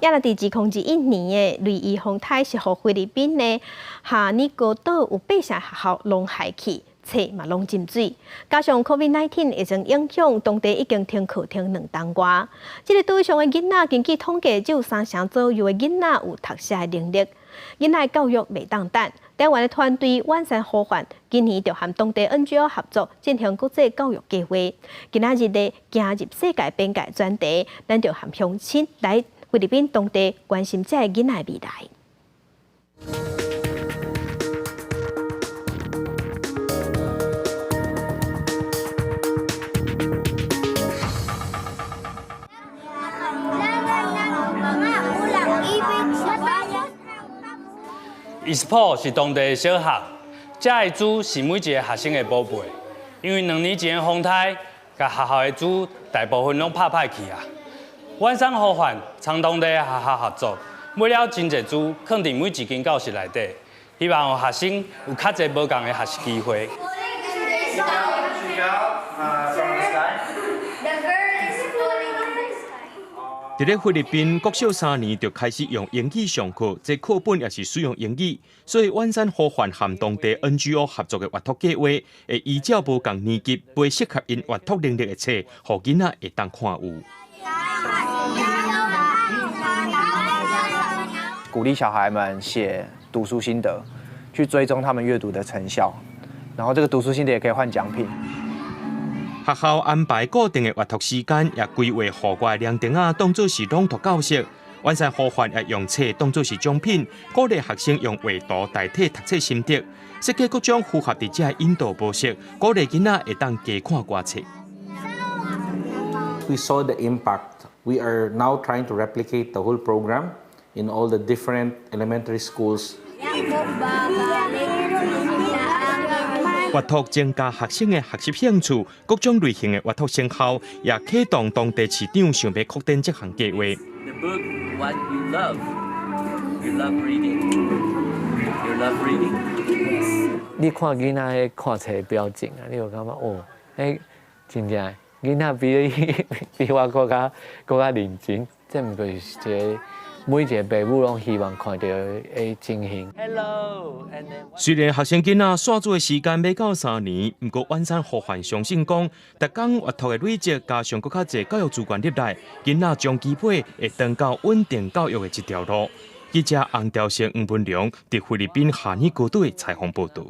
也若佇2021年的雷伊風颱是予菲律賓的哈尼高島有八成學校攏害去，冊嘛攏浸水，加上 COVID-19 疫情影響，當地已經停課停2冬外。這个島上的囡仔根據統計，只有三成左右的囡仔有讀寫的能力。囡仔教育袂當等，台灣的團隊遠山呼喚，今年就和當地 NGO 合作進行國際教育計劃。今仔日的行入世界邊界專題，咱就和鄉親來菲律賓當地關心這个囡仔的未來。 ISPO 是當地的小學，這的書是每一個學生的寶貝。因為2年前的風颱，共學校的書大部分攏拍歹去啊。遠山呼喚參當地的學校合作，買了真濟書，囥佇每一間教室內底，希望予學生有較濟無仝的學習機會。佇咧菲律賓國小3年就開始用英語上課，這課本也是使用英語，所以遠山呼喚和當地 NGO 合作的閱讀計劃，會依照無仝年級買適合𪜶閱讀能力的冊，予囡仔會當看有。鼓勵小孩們寫讀書心得，去追蹤他們閱讀的成效，然後這個讀書心得也可以換獎品。學校安排固定的閱讀時間，也規劃戶外涼亭仔當做是朗讀教室。遠山呼喚也用冊當做是獎品，鼓勵學生用畫圖代替讀冊心得，設計各種符合佇這引導模式，鼓勵囡仔會當加看偌冊。 We saw the impact. We are now trying to replicate the whole program in all the different elementary schools. 閱讀增加學生的學習興趣，各種類型的閱讀成效也啟動當地市長想欲擴展這項計劃。 The book what you love, you love reading, you love reading. 你看囡仔彼看冊的表情啊，你有感覺哦，彼真正囡仔比你比我閣較閣較認真，這毋過是一個每一個爸母攏希望看著的情形。 Hello, and then 雖然學生囡仔紲書的時間欲到3年，毋過遠山呼喚相信講，逐工閱讀的累積，加上閣較濟教育資源入來，囡仔終其尾會轉到穩定教育的這條路。記者洪兆成、黃文良佇菲律賓哈尼高島的採訪報導。